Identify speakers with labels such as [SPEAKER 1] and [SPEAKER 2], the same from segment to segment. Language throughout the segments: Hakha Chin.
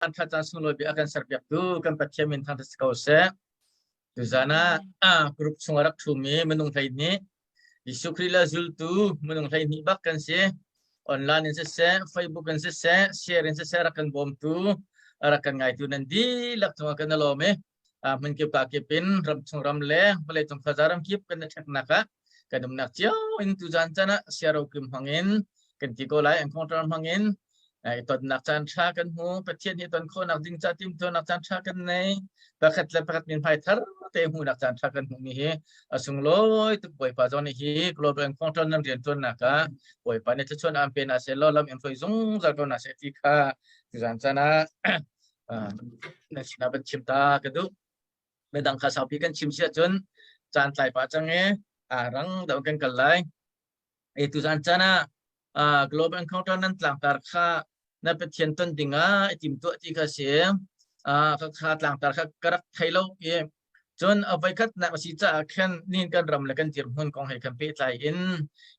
[SPEAKER 1] An tha caan sunglawi bik a kan serpiaktu kan Pathian min thangṭhat si ko seh. Tuzan ah group chung a rak ṭhumi minung 12 Jesuh Khrih le zultu minung 12 bak kan si. Online in siseh, Facebook in siseh, share in siseh rak kan bawmtu, rak kan ngaitu nan dihlak cungah kan i lawm i hmunkip ka kip in ramchung ram le vawleicung khuaza ram kip kan i ṭheknak ah kan umnak cio in tuzan caan ah siarokim hmang in kan ti ko lai encounter hmang in i tonnak caan ṭha kan hmu. Pathian hi ton khawhnak ding ca timhtuahnak caan ṭha kan nei. Pakhat le pakhat min hmai thar te hmuhnak caan ṭha kan hmuhmi hi a sunglawi tuk. Bawipa zong nih hi global encounter nan rianṭuannak ah Bawipa nih thluachuah aan pe hna seh law lam in hruai zungzal ko hna seh ti kha tuzan caan ah na sinah van chim ta ka duh. Midang kha saupi kan chim si ahcun caan tlai pah cang i rang deuh kan kal lai. E tuzan caan ah Global Encounter nan tlangtar kha na Pathian ton dingah i timtuah ti kha si. Kha kha tlangtar kha ka rak thei lo i cun a voikhatnak a si caah khan nihin kan ram le kan dirhmun kong he khan pehtlai in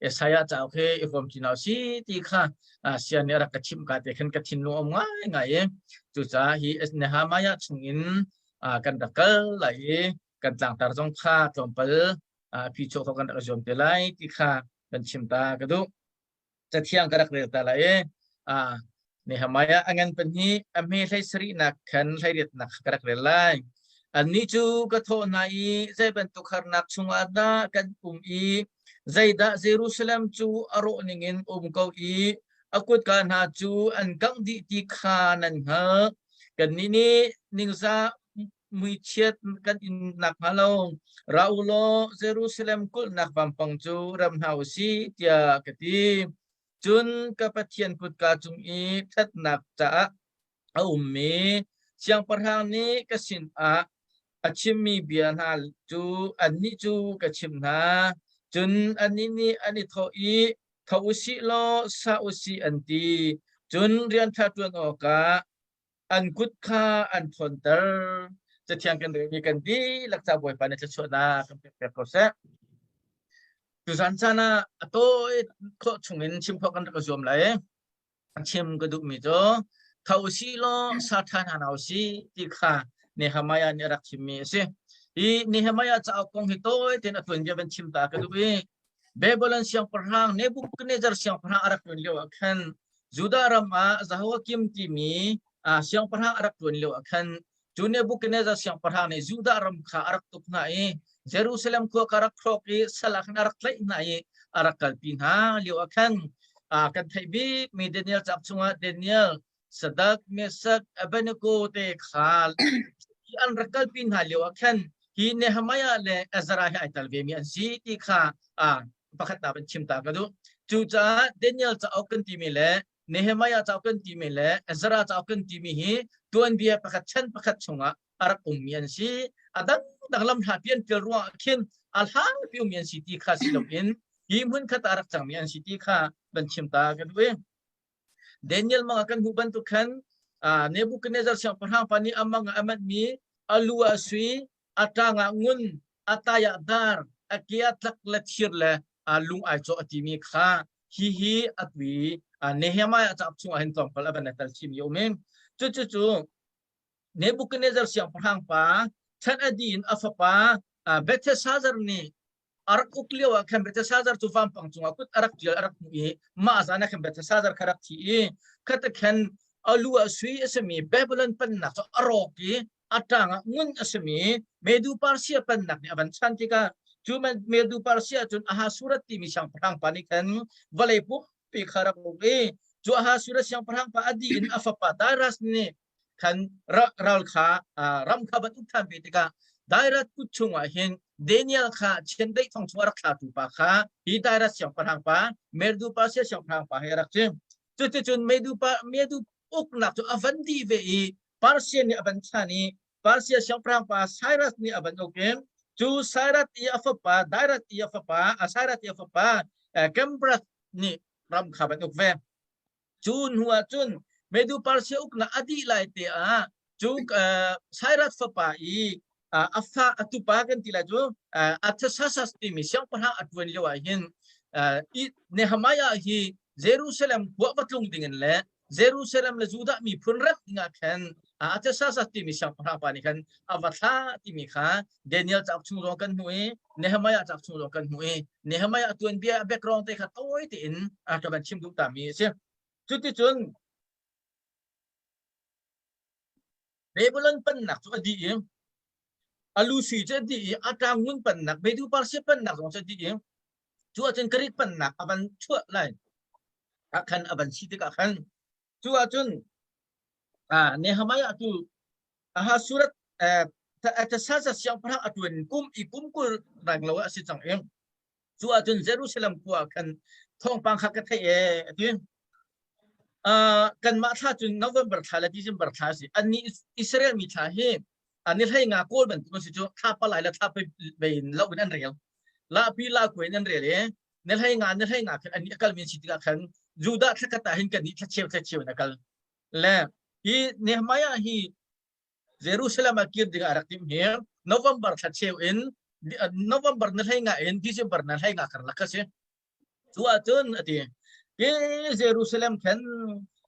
[SPEAKER 1] Isaiah cauk hi i huam ti hna si ti kha sian nih a rak ka chimh ka te khan ka thinlung a um ngaingai i cucaah hi Nehemiah chungin kan rak kal lai i kan tlangtar zong kha tlawmpal phichuak kho kan rak zuam te lai ti kha kan chim ta ka duh. Cathiang ka rak rel ta lai i Nehemiah a ngan pahnih a hme hlei sarihnak khan hleiriatnak kha ka rak rel lai. Annih cu ka thawh hna i zei bantuk harnak chungah dah kan um i zeidah Jerusalem cu a rawh ningin um ko i a kutka hna cu an kangh dih ti kha nan hngalh. Kannih nih ningzah muichiat kan in nakhnga lo ra u law Jerusalem kulhnak vampang cu ram hna u sih tiah ka ti. Cun ka Pathian kutka cung i ṭhatnak caah a ummi siangpahrang nih ka sinah a chimmi bia hna cu annih cu ka chimh hna. Cun annih nih an i thawh i, Tho u sih law sa u sih an ti. Cun rian ṭha ṭuan awkah an kut kha an ṭhawnter. Cathiang kan relmi kan dihlak ca Bawipa nih thluachuahnak kan pek piak ko seh. Tuzan caan ah a tawi khawh chungin chim khawh kan rak i zuam lai. Chim ka duhmi cu tho usih law sa ṭha hna hna usih ti kha Nehemiah nih a rak chimmi a si. Hi Nehemiah cauk kong hi tawi tein a tuanbia van chim ta ka duh i Babylon siangpahrang Nebuchadnezzar siangpahrang a rak ṭuan lio ah khan Judah ram ah Jehoiakim timi siangpahrang a rak ṭuan lio ah khan cu Nebuchadnezzar siangpahrang nih Judah ram kha a rak tuk hna i Jerusalem khua kha a rak hrawk i sal ah khan a rak tlaih hna i a rak kalpi hna lio ah khan kan theih bikmi Daniel cauk chungah Daniel Sadak, Mesak, Abednego te kha an rak kalpi hna lio ah khan hi Nehemiah le Ezra hi ai tel vemi an si ti kha pakhat na van chim ta ka duh. Cucaah Daniel cauk kan timi le Nehemiah cauk kan timi le Ezra cauk kan timi hi tuanbia pakhat chan pakhat chungah a rak ummi an si. A dangdang lam hla pi an ṭial ruangah khin a hlangpi ummi an si ti kha si loin hi hmun khat ah a rak cangmi an si ti kha van chim ta ka duh i Daniel mang ah kan hmuh bantuk khan Nebuchadnezzar siangpahrang pa nih a mang ah a manhmi a lu ah sui, a ṭang ah ngun, a tai ah dar, a ke ah tlak le thir le lung ai cawh a timi kha hihi a tui Nehemiah cauk chungah hin tlawmpal a van i tel chimmi a um i cucu Nebuchadnezzar siangpahrang pa chan a dih in a fapa Belshazzar nih a rak uk lio ah khan Belshazzar cu vampang cungah kut a rak tial a rak hmuh i mah zan ah khan Belshazzar kha rak thi i khata khan a lu ah sui a simi Babylon pennak cu a rawk i a ṭang ah ngun a simi Medu Persia pennak nih a van chan tikah cu Medu Persia cun Ahasuerus timi siangpahrang pa nih khan vawlei pumpi kha rak uk i cu Ahasuerus siangpahrang pa a dih in a fapa Darius nih khan ral kha ram kha van uk ṭhan ve tikah Dairat kut chungah hin Daniel kha chiandeih thong chung a rak thlatu pa kha hi Dairat siangpahrang pa Merdu Persia siangpahrang pa he a rak si. Cuticun Medu pa Medu uknak cu a van dih ve i Persia nih a van chan i Persia siangpahrang pa Cyrus nih a van uk i cu Cyrus i a fapa Dairat i a fapa Cyrus i a fapa Cambras nih ram kha van uk ve. Cu hnu ah cun Medu Persia uknak a dih lai te ah cu Cyrus fapa i a fa a tupa kan ti lai cu Artaxerxes timi siangpahrang a ṭuan lio ah hin Nehemiah hi Jerusalem khua va tlung ding in le Jerusalem le Judah miphun rat dingah khan Artaxerxes timi siangpahrang pa nih khan a va thlah timi kha Daniel cauk chung zong kan hmuh i Nehemiah cauk chung zong kan hmuh i Nehemiah tuanbia background te kha tawi tein ka van chim duh ta mi a si. Cuticun Babylon pennak cu a dih i a lu sui cu a dih i a ṭang ngun pennak Medu Persia pennak zong cu a dih i cu ahcun Greek pennak a van chuah lai ah khan a van si tikah khan cu ahcun Nehemiah cu Ahasuerus Artaxerxes siangpahrang a ṭuan kum i kum 20 reng lo a si cang i cu ahcun Jerusalem khua ah khan thawngpang kha ka theih ee a ti. Uh, kanmah thla cun November thla le December thla a si. Annih Israel mi thla hi ni hlei nga kawl bantuk an si cu thla palai le thla pe in lo in an rel. Lapi la kuai in an rel i ni hlei nga ni hlei nga khan annih a kalmi an si tikah khan Judah thla khat ah hin kannih thla cheu thla cheu in a kal. Le hi Nehemiah hi Jerusalem ah kir ding a rak timh hi November thla cheu in November na hlei nga in December na hlei nga karlak a si. Cu ahcun a ti hi Jerusalem khan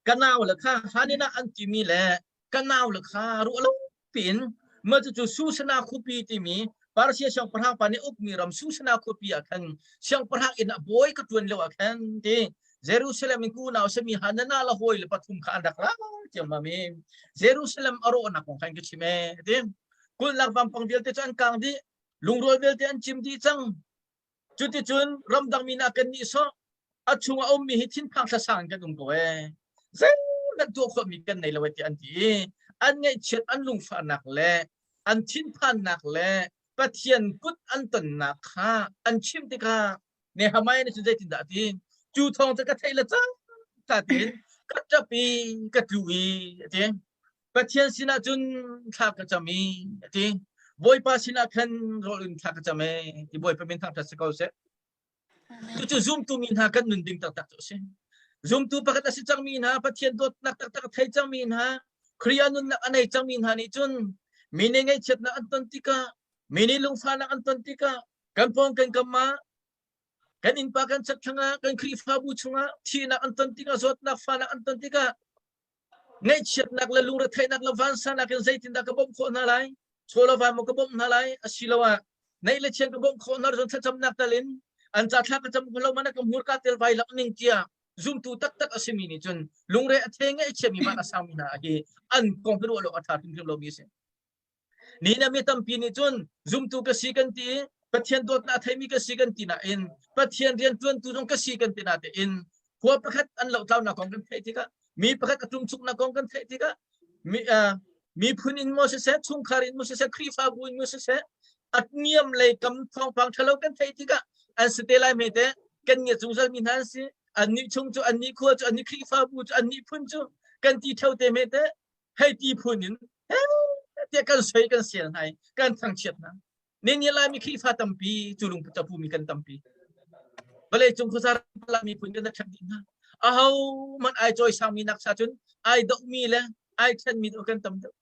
[SPEAKER 1] ka nau le kha Hanina an timi le ka nau le kha ruah lo piin mah cucu Susana khuapi timi Persia siangpahrang pa nih ukmi ram Susana khuapi ah khan siangpahrang inn ah bawi ka ṭuan lio ah khan ti Jerusalem in unau sami Hanana le hawi le pathum kha an rak ra ciammam i Jerusalem a rawhnak kong khan ka chim ee ti. Kulhnak vampang vialte cu an kang dih, lungrual vialte an cim dih cang. Cuticun ramdang mi hna kan nihsawh, a chung a ummi hi thinphang thlasang in kan um ko ee. Zeihmanh tuah khawhmi kan nei lo ee tiah an ti i an ngaihchiat an lungfahnak le an thinphannak le Pathian kut an tonnak kha an chim tikah Nehemiah nih cun zeitindah a ti? Cu thawng cu ka theih le cangka tein ka ṭap i ka tlu i a ti. Pathian sinah cun thla ka cam i a ti. Bawipa sinah khan rawl in thla ka cam ee ti Bawipa min thangṭhat si ko seh. Cucu zumtu mi hna kan nun ding taktak cu a si. Zumtu pakhat a si cangmi hna, Pathian dawtnak taktak a thei cangmi hna, Khrih ah nunnak a nei cangmi hna nih cun mi nih ngaihchiatnak an ton tikah, mi nih lungfahnak an ton tikah, kan pawng kan kam ah kan innpa kan chakthlang ah kan Khrihfabu chungah thihnak an ton tikah zawtnak fahnak an ton tikah ngaihchiatnak le lungretheihnak le vansannak in zeitindah ka bawmh khawh hna lai chaw le van maw ka bawmh hna lai asiloah neih le chian ka bawmh khawh hna cun thlacamnak tal in an ca thla ka cam lo mana ka hmurka tel vai lak ning tiah zumtu taktak a simi nih cun lungre a the ngaihchiami van a sangmi hna hi an kong hi ruah lo a ṭha hrimhrim lomi a si. Ni na mi tampi nih cun zumtu ka si kan ti i Pathian dawtnak a theimi ka si kan ti nain Pathian rianṭuantu zong ka si kan ti natein khua pakhat an lohtlaunak kong kan theih tikah mi pakhat a ṭumchuknak kong kan theih tikah mi, uh, miphun in maw siseh chungkhar in maw siseh Khrihfabu in maw siseh a niam lei kam thawngpang ṭhalo kan theih tikah an si te lai hme te kan ngiat zungzal mi hna an si annih chung cu annih khua cu annih Khrihfabu cu annih phun cu kan ti ṭheo te hme te hei ti phun in tiah kan soi kan sel hna i kan thangchiat hna. Ni Laimi Khrihfa tampi cu lungput a pumi kan tampi. Vawlei cung khuasa miphun kan ṭhek dih hna. Aho man ai cawisangmi nak cha cun ai dohmi le ai ṭhenmi deuh kan tam deuh.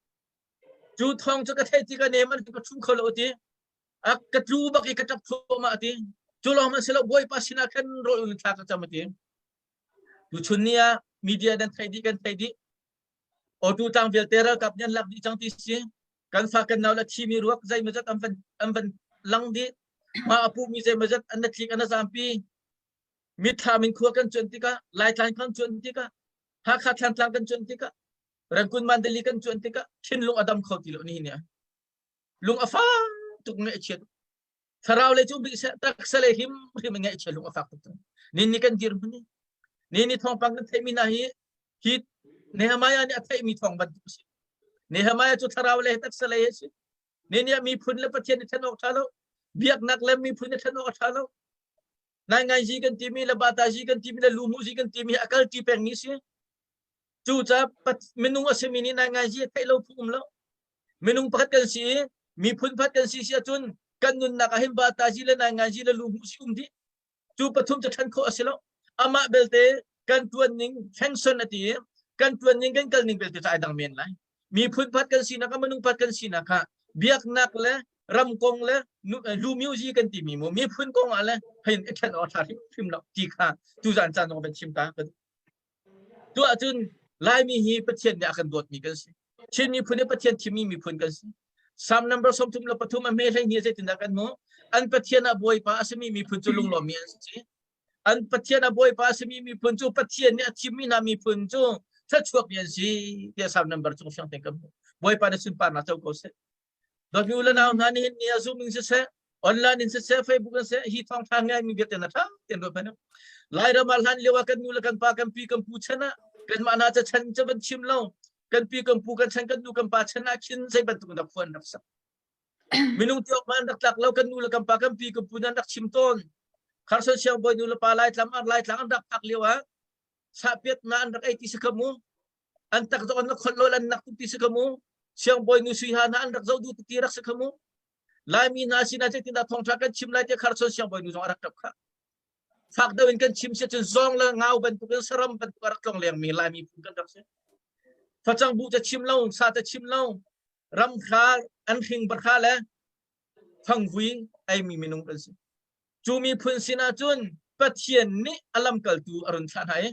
[SPEAKER 1] Cu thawng cu ka theih ti ka nem an ka ṭhum kho lo ti. A ka tlu bak i ka ṭap thluahmah ti. Cu lawng man si lo Bawipa sinah khan rawl in thla ka cam ti. Tuchun ni ah media nan theih dih kan theih dih. Awtu tlang vialte ralkap nih an lak dih cang ti si. Kan fa kan nau le thimi ruak zeimawzat an van an van lang dih. Hma a pumi zeimawzat an na tlik an na zampi. Mitthlam in khua kan cuan tikah, Laitlang kan cuan tikah, Hakha Thlantlang kan cuan tikah, Rangoon Mandalay kan cuan tikah thinlung a dam kho ti lo nihin ni ah. Lung a fak tuk ngaihchiat. Thlarau le cu bih seh taksa le him hrim ngaihchia lung a fak tuk. Nin ni kan dir hmun ni. Ni ni thawngpang kan theihmi hna hi hi Nehemiah nih a theihmi thawng bantuk a si. Nehemiah cu thlarau le taksa lei a si. Ni ni ah miphun le Pathian i then awk ṭha lo. Biaknak le miphun i then awk a ṭha lo. Nai ngai zi kan timi le bata zi kan timi le lumu zi kan timi hi a kal ṭi pengmi si. Cucaah minung a simi nih nai ngai zi a theih lo phu um lo. Minung pakhat kan si i miphun pakhat kan si si ahcun kan nunnak ah hin batazi le nainganzi le luhmuh si um dih. Cu pathum cu ṭhen khawh a si lo. Amah belte kan ṭuan ning function a ti i kan ṭuan ning kan kal ning belte cu ai dang men lai. Miphun pakhat kan sinak ah minung pakhat kan sinak ah biaknak le ram kong le lumiuzi kan timi mu miphun kong ah le hein i ṭhen awk a ṭha hrimhrim lo ti kha tuzan caan zong van chim ta ka duh. Tu ahcun Laimi hi Pathian nih a kan dawtmi kan si. Chin miphun hi Pathian thimmi miphun kan si. Psalm number 33 a hme 12 zeitindah kan hmuh? An Pathian ah Bawipa a simi miphun cu lunglawmmi an si. An Pathian ah Bawipa a simi miphun cu Pathian nih a thimmi hna miphun cu thluachuakmi an si tiah Psalm number cung fiang tein kan hmuh. Bawipa na sunparnak co ko seh. Dawtmi u le nau hna nihin ni ah Zoom in siseh, online in siseh, Facebook in siseh, hi thawngtha ngaimi vialte na ṭha tein ruat hmanh. Lairam ah hlan lio ah kan nu le kan pa, kan pi kan pu chan ah kanmah hna ca chan ca van chim lo, kan pi kan pu kan chan kan nu kan pa chan ah khin zei bantuk in rak phuan rak sak. Minung ti awk hmanh rak tlak lo kan nu le kan pa kan pi kan pu nan rak chim tawn. Kharson siangbawi nu le pa Laitlang Laitlang an rak phak lio ah sahpiat na an rak ei ti si kha mu. An tak zong an rak kholh lo an nak tuk ti si kha mu. Siangbawi nu sui ha hna an rak zoh duh tuk ti rak si kha mu. Laimi hna sinah zeitindah thawngṭha kan chim lai tiah Kharson siangbawi nu zong a rak ṭap kha. Fak deuh in kan chim si cun zawng le ngau bantukin saram bantuk a rak tlong lengmi Laimi phun kan rak si. Facang buh ca chim lo, sa ca chim lo, ramhra an hring bahra le fangvui eimi minung kan si. Cu miphun sinah cun Pathian nih a lamkaltu a run thlah hna i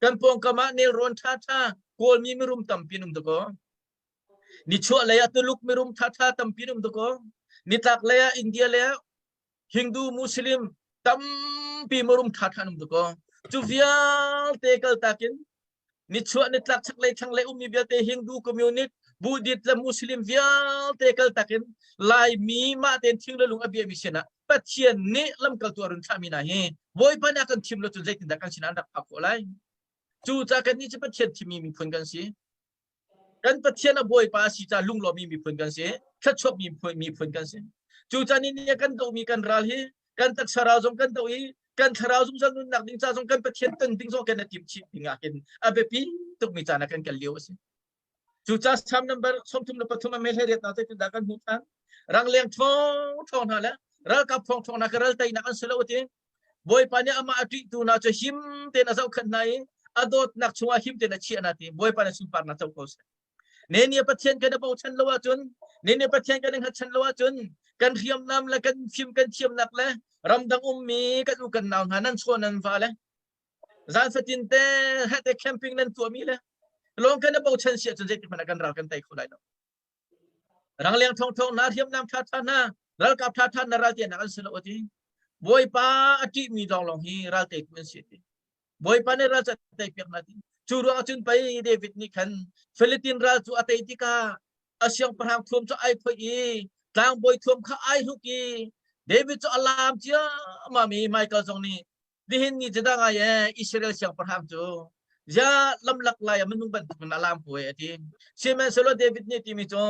[SPEAKER 1] kan pawngkam ah nelrawn ṭhaṭha Kawlmi mirum tampi an um dakaw. Nichuah lei ah Tuluk mirum ṭhaṭha tampi an um dakaw. Nitlak lei ah India lei ah Hindu Muslim tampi mirum ṭhaṭha an um dakaw. Cu vialte kaltak in nichuah nitlak chaklei thlanglei ummi vialte Hindu community Buddhist le Muslim vialte kaltak in Laimi mah tein thing le lung a biami sinah Pathian nih lamkaltu a run thlahmi hna hi Bawipa nih a kan thim lo cun zeitindah kan sinah an rak phak khawh lai? Cucaah kannih cu Pathian thimmi miphun kan si. Kan Pathian a Bawipa a si caah lunglawmmi miphun kan si, thluachuakmi miphun kan si. Cucaah ni nih kan dohmi kan ral hi kan taksa ral zong kan doh i kan thlarau zungzal nunnak ding ca zong kan Pathian ton ding zong kan i timh chih ding ah hin a biapi tukmi caan ah kan kal lio a si. Cucaah Psalm number 33 a mel he riat na zeitindah kan hmuh than? Rangleng ṭhawng ṭhawng hna le ralkap ṭhawng ṭhawng hna ka ral teinak an si lo ti. Bawipa nih amah a ṭihtu hna cu him tein a zohkhenh hna i a dawtnak chungah him tein a chiah hna ti. Bawipa nih sunparnak co ko seh. Ne nih Pathian kan i bochan lo ahcun, ne nih Pathian kan i hngatchan lo ahcun, kan hriamnam le kan fim kan thiamnak le ramdang ummi kan u kan nau hna nan chaw nan va le zan fatin te hete camping nan tuahmi le lawng kan i bochan si ahcun zeitik hmanh ah kan ral kan tei kho lai lo. Rangleng thongthong na hriamnam ṭhaṭha hna ralkap ṭhaṭha na ral tinak an si lo ati. Bawipa a ṭihmi lawnglawng hi ral teitu an si ati. Bawipa nih ral cu a tei piak hna ti. Cu ruangah cun pei David nih khan Philitin ral cu a tei tikah a siangpahrang thuam cu ai phoih i tlangbawi thuam kha ai hruk i David cu a laam ciammam i Michael zong nih nihin ni cu dah ngai ee Israel siangpahrang cu zia lamlak lai ah minung bantuk in a laam ko ee a ti. Sihmanhsehlaw David nih timi cu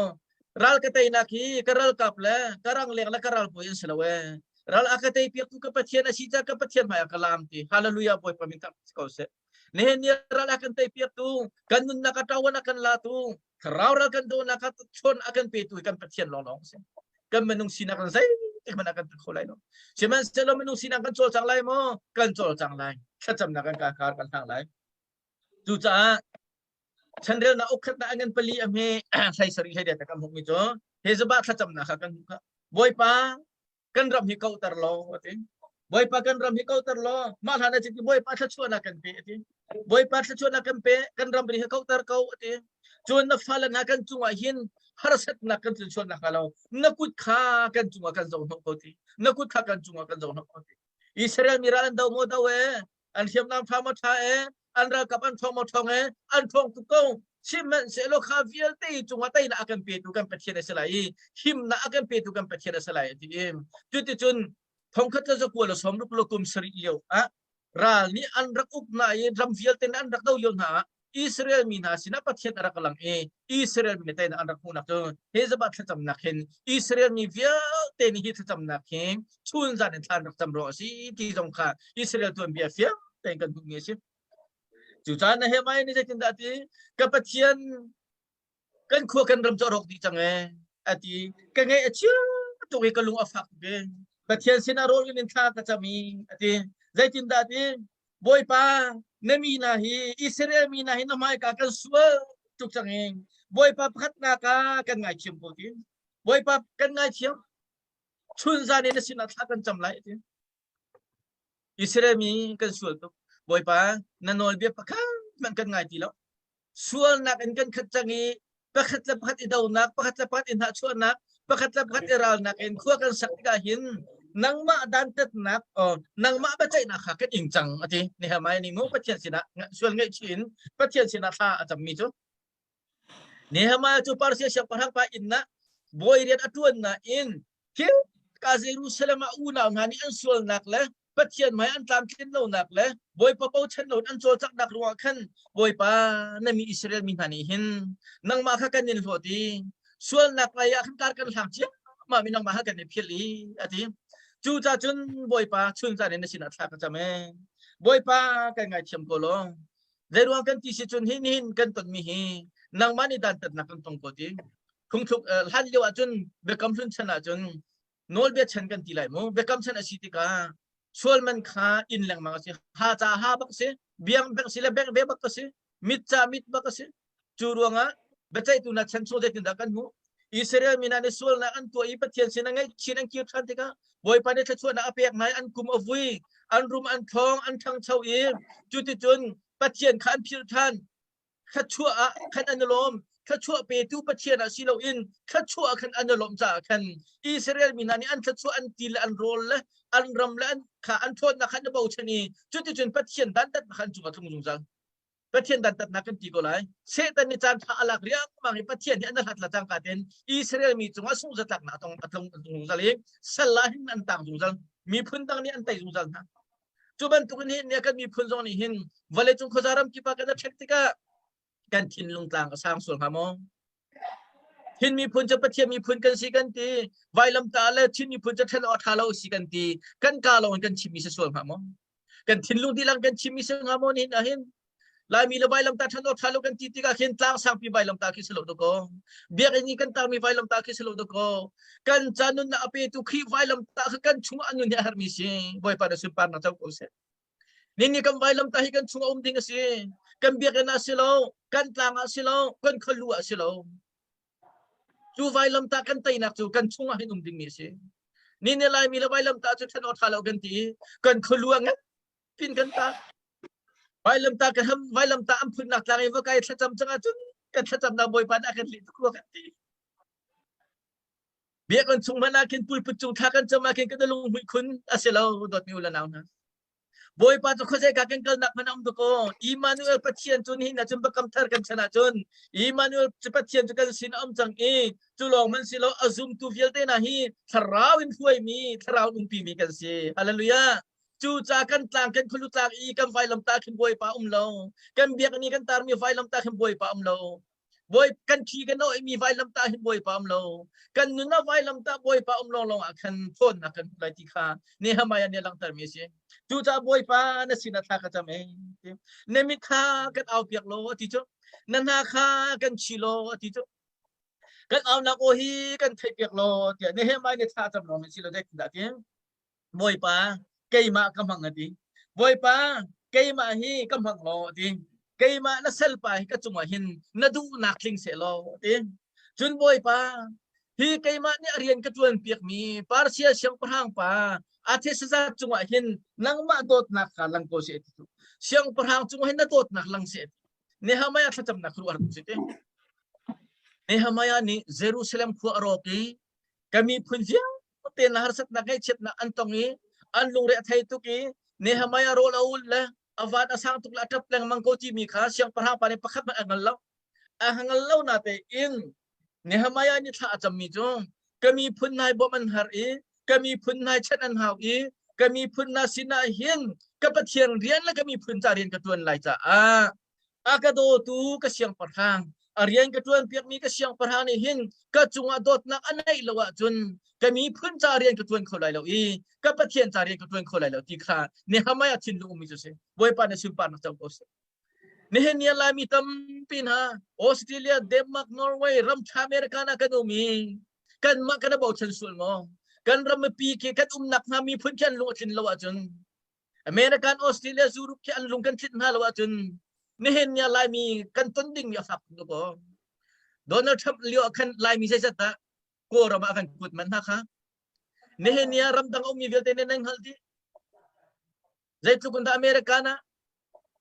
[SPEAKER 1] ral ka teinak hi ka ralkap le ka rangleng le ka ralbawi an si lo ee. Ral a ka tei piaktu ka Pathian a si caah ka Pathian hmai ah ka laam ti. Hallelujah Bawipa min thangṭhat si ko seh. Nihin ni ral a kan tei piaktu, kan nunnak a ṭawan a kan latu, thlarau ral kan dohnak a chawn a kan petu hi kan Pathian lawnglawng a si. Kan minung sinak in zeitik hmanh ah kan kho lai lo. Sihmanhsehlaw minung sinak kan cawlcang lai maw? Kan cawlcang lai. Thlacamnak kan kar kan hlang lai. Cucaah chanrelnak ukkhatnak a ngan pali a hme hlei sarih hlei det kan hmuhmi cu Hezabah thlacamnak kha kan hmuh kha. Bawipa kan ram hi kauhter law a ti. Bawipa kan ram hi kauhter law mah hlan ah citi Bawipa thluachuahnak kan pe a ti. Bawipa thluachuahnak kan pe kan ram hi kauhter ko a ti. Cun na fale hna kan cungah hin harsatnak kan tlunchuannak hnga lo na kut kha kan cungah kan zohhnawh ko ti. Na kut kha kan cungah kan zohhnawh ko ti. Israel mi ral an do maw do e an hriamnam ṭha maw ṭha e an ralkap an ṭhawng maw ṭhawng e an ṭhawng tuk ko sihmanhsehlaw kha vialte cungah teinak a kan petu kan Pathian a si lai i himnak a kan petu kan Pathian a si lai a ti i cuticun thongkhat le zakua le sawmruk le kum sarih lio ah ral nih an rak uk hna i ram vialte nih an rak do lio hna ah Israel mi hna sinah Pathian a rak lang i Israel mi teinak an rak hmuhnak cu hi zabah thlacamnak hin Israel mi vialte nih hi thlacamnak hi chun zan in thla an rak cam ruang a si ti zong kha Israel tuanbia fiang tein kan hmuhmi a si. Cucaah Nehemiah nih zeitindah a ti? Ka Pathian kan khua kan ram cu a rawk dih cang ee a ti. Ka ngaih a chia tuk i ka lung a fak tuk i Pathian sinah rawl in thla ka cam i a ti. Zeitindah a ti? Bawipa na mi hna hi Israel mi hna hi na hmaika kan sual tuk cang i Bawipa pakhatnak ah kan ngaithiam ko ti. Bawipa kan ngaithiam. Chun zan in na sinah thla kan cam lai a ti. Israel mi kan sual tuk. Bawipa na nawlbia pakhat hmanh kan ngai ti lo. Sualnak in kan khat cang i pakhat le pakhat i donak, pakhat le pakhat i hnahchuahnak, pakhat le pakhat i ralnak in khua kan sak tikah hin nangmah dantatnak, nangmah biaceihnak kha kan ing cang a ti. Nehemiah nih mu Pathian sinah sual ngaihchih in Pathian sinah thla a cammi cu. Nehemiah cu Persia siangpahrang pa inn ah bawi rian a ṭuan nain thil ka Jerusalem ah unau hna nih an sualnak le Pathian hmai an tlamtlin lonak le Bawipa bochan loin an cawlcanghnak ruangah khan Bawipa na mi Israel mi hna nih hin nangmah kha kan in hlawt i sualnak lei ah khan kar kan hlang ciammam i nangmah kha kan i philh i a ti. Cucaah cun Bawipa chun zan in na sinah thla ka cam ee. Bawipa kan ngaithiam ko law Zeiruang kan ti si cun hi nihin kan tonmi hi nangmah nih dantatnak kan tong ko ti. Phungthluk hlan lio ahcun biakam hlun chan ahcun nawlbia chan kan ti lai mu. Biakam chan a si tikah sual man kha inn lengmang a si. Ha ca ha bak si, biang bek si le bek ve bak a si, mit ca mit bak a si. Cu ruangah biaceihtu hna chan chung zeitindah kan hmuh? Israel mi hna nih sualnak an tuah i Pathian sin a ngaihchin an kir ṭhan tikah Bawipa nih thluachuahnak a pek hna i an kum a vui, an rum an ṭhawng, an ṭhangcho i cuticun Pathian kha an philh ṭhan. Thluachuah ah khan an i lawm. Thluachuah petu Pathian ah si loin thluachuah ah khan an i lawmh caah khan Israel mi hna nih an thluachuah an ti le an rawl le an ram le an kha an ṭhawnnak kha an i bochan i cuticun Pathian dantatnak kha an cungah tlung zungzal. Pathian dantatnak kan ti ko lai. Satan nih caan ṭha a lak riangmang i Pathian hi an hlat la cangka tein Israel mi cungah sungzatlaknak a tong a tlung zungzal i sal ah hin an tang zungzal. Miphun dang nih an tei zungzal hna. Cu bantuk in hin kan miphun zong nih hin vawleicung khuaza ram kip ah kan ṭhek tikah kan thinlung tlang a sang sual hnga maw? Chin miphun cu Pathian miphun kan si kan ti. Vailamtah le Chin miphun cu ṭhen awk a ṭha lo si kan ti. Kan kaa lawng in kan chimmi si sual hnga maw? Kan thinlung dihlak kan chimmi si hnga maw nihin ah hin? Laimi le vailamtah ṭhen awk ṭha lo kan ti tikah khin tlang sangpi vailamtah khi si lo dakaw. Biakinn i kan tarmi vailamtah khi si lo dakaw. Kan ca nunnak a petu Khrih vailamtah kha kan chungah a nun hi a herhmi si. Bawipa na sunparnak co ko seh. Nini kan vailamtah hi kan chung a um ding a si. Kan biakinn ah si lo, kan tlang ah si lo, kan khualu ah si lo. Cu vailamtah kan teinak cu kan chung ah hin um dingmi a si. Nini Laimi le vailamtah cu ṭhen awk ṭha lo kan ti i kan khualu ah ngan pin kan tah. Vailamtah kan ham vailamtah an phunnak tlang i va kai thlacam cang ahcun kan thlacamnak Bawipa nih a kan lih tuk rua kan ti. Biakinn chung hmanh ah khin pulpit cung thla kan cam ah khin kan lung hmuih khun a si lo dawtmi u le nau hna. Bawipa cu khuazei ka kan kalnak hmanh a um dakaw. Immanuel Pathian cu nihin ahcun biakam thar kan chan ahcun Immanuel cu Pathian cu kan sin a um cang i cu lawng hmanh si lo a zumtu vialte hna hi thlarau in hruaimi thlarau in umpimi kan si. Hallelujah. Cu ca kan tlang kan khulu tlang i kan vailamtah khin Bawipa um lo. Kan biakinn i kan tarmi vailamtah khin Bawipa um lo. Bawi kan thi kan mi vailamtah hin Bawipa um lo. Kan nun ah vailamtah Bawipa um lawnglawng ah khan thawnnak kan hmu lai ti kha Nehemiah nih a langhtermi a si. Cucaah Bawipa na sinah thla ka cam ee. Na mit kha kan au piak law a ti cu. Na hna kha kan chi law a ti cu. Kan aunak aw hi kan theih piak law tiah Nehemiah nih thla cam lawng si lo zeitindah ti. Bawipa keimah ka hmang a ti. Bawipa keimah hi ka hmang law a ti. Keimah na salpa hi ka cungah hin na duhnak tling seh law a ti. Cun Bawipa hi keimah nih a rian ka ṭuan piakmi Persia siangpahrang pa Artaxerxes cungah hin nangmah dawtnak kha lang ko seh ti. Siangpahrang cungah hin na dawtnak lang seh ti. Nehemiah thlacamnak khuaruahhar tuk si ti. Nehemiah nih Jerusalem khua a rawk i ka miphun vialte na harsatnak ngaihchiatnak an tong i an lungre a thei tuk i Nehemiah rawl a ul le a van a sang tuk le a ṭap lengmang ko timi kha siangpahrang pa nih pakhat hmanh a hngal lo. A hngal lo na tein Nehemiah nih thla a cammi cu ka miphun nai bawmh an har i ka miphun nai chanh an hau i ka miphun na sinah hin ka Pathian rian le ka miphun ca rian ka ṭuan lai caah a ka dawtu ka siangpahrang a rian ka ṭuan piakmi ka siangpahrang nih hin ka cungah dawtnak a neih lo ahcun ka miphun ca rian ka ṭuan kho lai lo i ka Pathian ca rian ka ṭuan kho lai lo ti kha Nehemiah thinlung ummi cu si Bawipa na sunparnak co ko seh nihin ni Laimi tampi hna Australia Denmark Norway ram ṭha America na kan um i kanmah kan bochan sual maw kan ram mipi khi kan umnak hna miphun khi an lung a tlin lo ahcun American Australia Europe khi an lung kan tlinh hna lo ahcun nihin ni Laimi kan ton dingmi a fak tuk ko. Donald Trump lio ah khan Laimi zeizat dah Kawlram ah kan kut man hna kha. Nihin ni ah ramdang a ummi vialte nih nan hngalh dih. Zeitluk in dah American ah?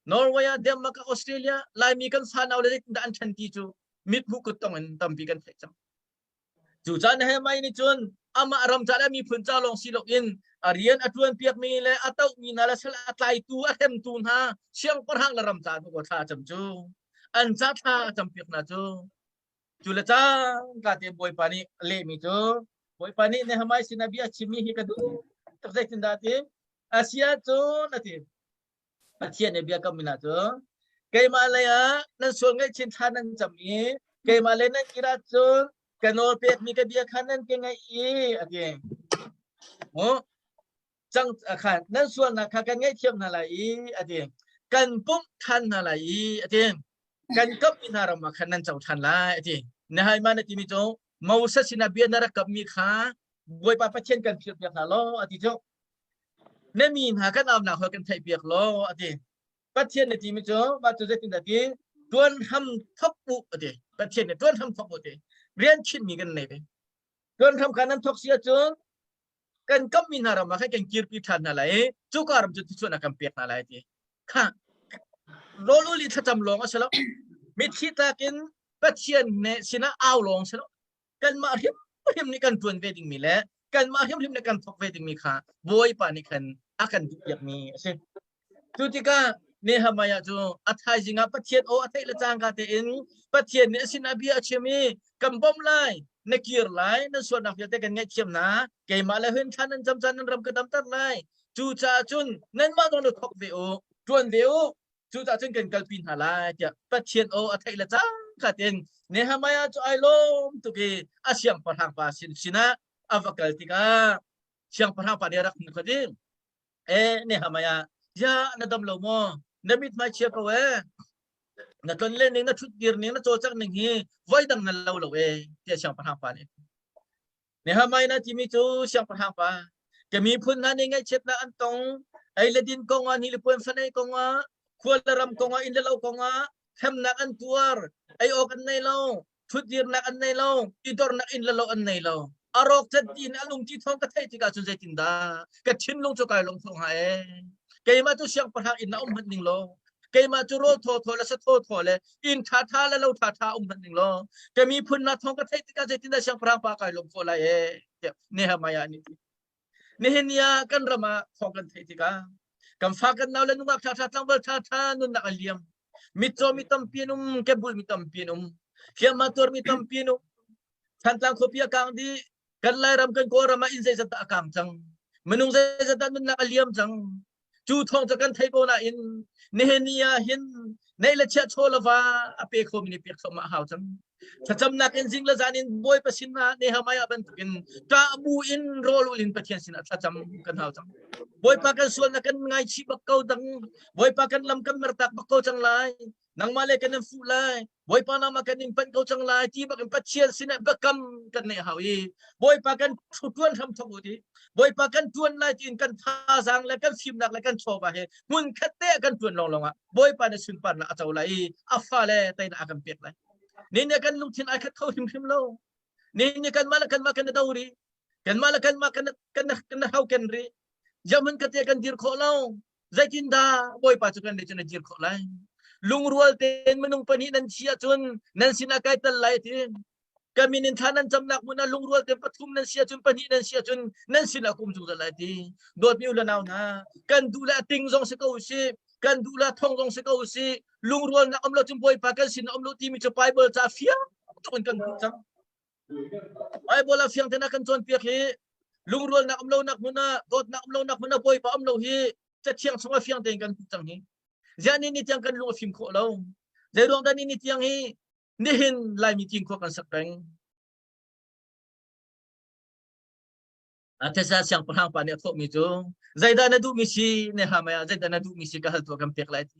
[SPEAKER 1] Norway ah Denmark ah Australia Laimi kan fanau le zeitindah an ṭhen ti cu mit hmuh kut tong in tampi kan theih cang. Cucaah Nehemiah nih cun amah ram ca le miphun ca lawng si loin a rian a ṭuan piakmi le a tohmi hna le sal a tlaitu a hremtu hna siangpahrang le ram ca tu thla a cam cu an ca thla a campiak hna cu cu le cangka te Bawipa nih a lehmi cu Bawipa nih Nehemiah sinah bia a chimmi hi ka duh tuk zeitindah ti a si ahcun a ti Pathian nih biakam mi hna cu keimah lei ah nan sual ngaihchin thla nan cam i keimah lei nan kir ahcun ka nawl pekmi ka bia kha nan ka ngaih i a ti. Mu cang khan nan sualnak kha kan ngaihthiam hna lai i a ti. Kan pumh ṭhan hna lai i a ti. Kan kamhmi hna ram ah khan nan co ṭhan lai a ti. Nehemiah na timi cu Moses sinah bia na rak kammi kha Bawipa Pathian kan philhpiak hna law a ti cu. Na mi hna kan aunak hoi kan theihpiak law a ti. Pathian na timi cu mah cu zeitindah ti tuan hram thok u a ti. Pathian nih tuan hram thok u ti. Rian chinmi kan nei ve. Tuan hram kha nan thok si ahcun kan kammi hna ram ah khan kan kirpi ṭhan hna lai i cuka ram cu thluachuahnak kan pek hna lai ti. Kha rawl ul i thlacam lawng a si lo. Mitthli tlak in Pathian nih sinah au lawng si lo. Kanmah hrimhrim nih kan ṭuan ve dingmi le kanmah hrimhrim nih kan thawk ve dingmi kha Bawipa nih khan a kan duhpiakmi a si. Cu tikah Nehemiah cu a thaizing ah Pathian aw a theih le cangka tein Pathian nih a sinah bia a chim i kan bawmh lai, na kir lai, nan sualnak vialte kan ngaihthiam hna, keimah le hun thlan nan cam caan nan ram ka damter lai. Cucaah cun nanmah zong na thawk ve u, ṭuan ve u, cucaah cun kan kalpi hna lai tiah Pathian aw a theih le cangka tein Nehemiah cu ai lawm tuk i a siangpahrang pa sin sinah a va kal tikah siangpahrang pa nih a rak hmuh kha ding e Nehemiah ya na dam lo maw na mithmai chia ko e na tlon len ning na thut dir ning na cawlcangh ning hi voi dang na lo lo e tiah siangpahrang pa nih Nehemiah na timi cu siangpahrang pa ka miphun hna nih ngaihchiatnak an tong ei le din kong ah ni le puan fanei kong ah khua le ram kong ah inn le lo kong ah hremnak an tuar ei awk an nei lo thutdirnak an nei lo idornak inn le lo an nei lo a rawk cat tiin a lungti thawng ka theih tikah cun zeitindah ka thinlung cu kai lung thawng hnga ee keimah cu siangpahrang inn ah um hmanh ning law keimah cu rawl thaw thaw le sa thaw thaw le inn ṭha ṭha le lo ṭha ṭha um hmanh ning law ka miphun na thawng ka theih tikah zeitindah siangpahrang pa kai lawm khawh lai ee tiah Nehemiah nih ti nihin ni ah kan ram ah thawng kan theih tikah kan fa kan nau le nungak ṭha ṭha tlangval ṭha ṭha nunnak a liam mitcaw mi tampi an um kebul mi tampi an um hliamhma tuar mi tampi an um Thantlang khuapi a kang dih kan Lairam kan Kawlram ah inn zeizat dah a kang cang minung zeizat dah nunnak a liam cang Cu thawng cu kan thei ko nain nihin ni ah hin neih le chiah chaw le va a pe khomi nih pek thluahmah a hau cang. Thlacamnak in zing le zan in Bawipa sinah Nehemiah bantukin ṭah bu in rawl ul in Pathian sinah thlacam kan hau cang. Bawipa kan sualnak kan ngaichih bak ko dang. Bawipa kan lam kan mertak bak ko cang lai. Nangmah le kan in fuh lai. Bawipa nangmah kan in panh ko cang lai ti bak in Pathian sinah biakam kan neih hau i Bawipa kan tuan hram thok u ti Bawipa kan tuan lai tiin kan thazaang le kan fimnak le kan chawva he hmun khat te kan tuan lawng lawng ah Bawipa na sunparnak a co lai i a fale teinak a kan pek lai. Ni ne kan lungthin ai khat kho hrimhrim lo. Ni ne kanmah le kanmah kan do ri. Kanmah le kanmah kan kan kan hau ken ri. Jamun ka te kan dir khawh lo. Zeitindah Bawipa cu kan lei cun a dir khawh lai? Lungrual tein minung pahnih nan si ahcun nan sinah kai tel lai ti. Ka min in thla nan camnak hmun ah lungrual tein pathum nan si ahcun pahnih nan si ahcun nan sinah ka um zungzal lai ti. Dawtmi u le nau hna, kan duh le a ting zong si ko usih, kan duh le a thong zong si ko usih, lungrualnak um lo cun Bawipa kan sinah um lo timi cu Bible ca fiang tuk in kan hmuh cang. Bible ah fiang tein a kan cawnpiak hi lungrualnak um lonak hmun ah dawtnak um lonak hmun ah Bawipa um lo hi cathiang chungah fiang tein kan hmuh cang hi. Ziah ni ni tiang kan lung a fim khawh lo. Zei ruang dah ni ni tiang hi nihin Laimi tin khua kan sak peng. Thesa siangpahrang pa nih a thawhmi cu zeidah na duhmi si Nehemiah zeidah na duhmi si ka hal tuah kan pek lai ti.